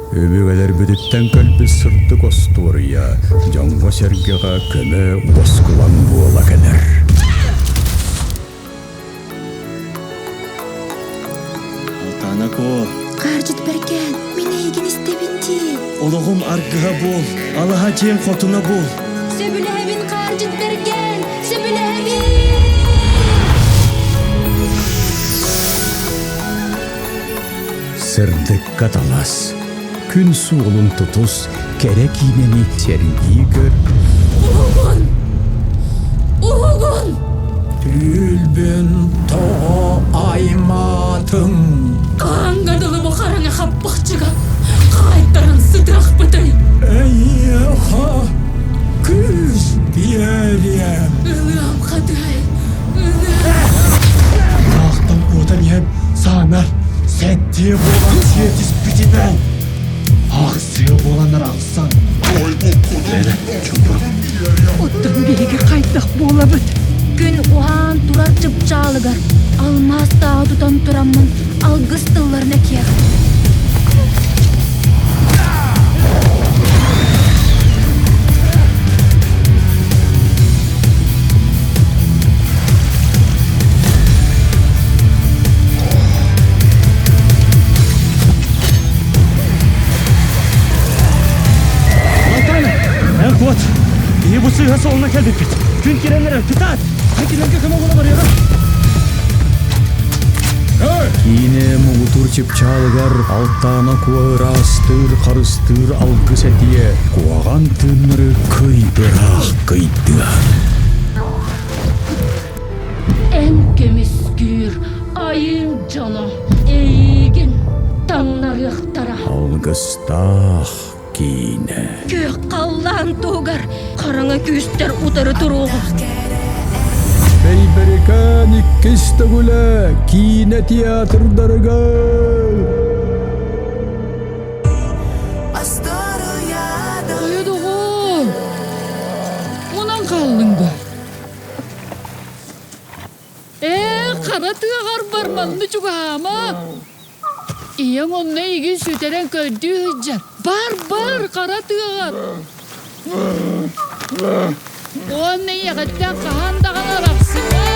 Өбүгэлэрбититтэн кэлбит сырдык остуоруйа дьоҥҥо-сэргэҕэ көмө уоскулаҥ буола кэлэр. Алтана Ко. Хаардьыт Бэркээн, мин эйигин истэбин дии. Олоҕум аргыһа буол, алаһа дьиэм хотуна буол. Сөбүлэһэбин, Хаардьыт Бэркээн, сөбүлэһэбин! Сырдыкка талас, күн суолун тутус, кэрэ киинэни сэргии көр. Уһугун! Уһугун! Түүлбүн тоҕо аймаатыҥ? Хаһааҥҥа дылы бу хараҥа хаппахчыга хаайтаран сытыахпытый? Эйиэхэ күүс биэриэм. Ылыам хатыай, ылыам. Таахтан куотан иһэн саанар, сэттиэ буолан сиэтиспитинэн Ахсыа буолан арахсан. Лена, чуҥкур. Оттон биһиги хайдах буолабыт? Күн уһаан турар чыпчаалыгар алмаас тааһы тутан тураммын алгыс тылларын этиэҕим. Алтана, эн куот. Киһи бу сыыһа суолуна кэлбиппит. Күн кирэн эрэр, кытаат! Кинилэргэ көмө буола барыаҕа. Киинэ муҥутуур чыпчаалыгар Алтаана куо ыраастыыр, харыстыыр алгыс этиэ, куһаҕан тыыннары кый ыраах кыйдыа. Эн көмүскүүр айыыҥ дьоно эйиигин таҥнарыахтара. Алгыстаах киинэ. Күөх халлаан туһугар хараҥа күүстэр утары туруоҕу. Бэйбэрикээн иккис төгүлэ киинэ театрдарыгар! Хайа доҕоор, онон хааллыҥ дуо? Ээ, хара тыаҕар барманны чугаһаама. Ийэҥ онно эйигин сүтэрэн көрдүү сылдьар. Бар, бар, хара тыаҕар. Уонна ийэҕиттэн хаһан даҕаны арахсыма.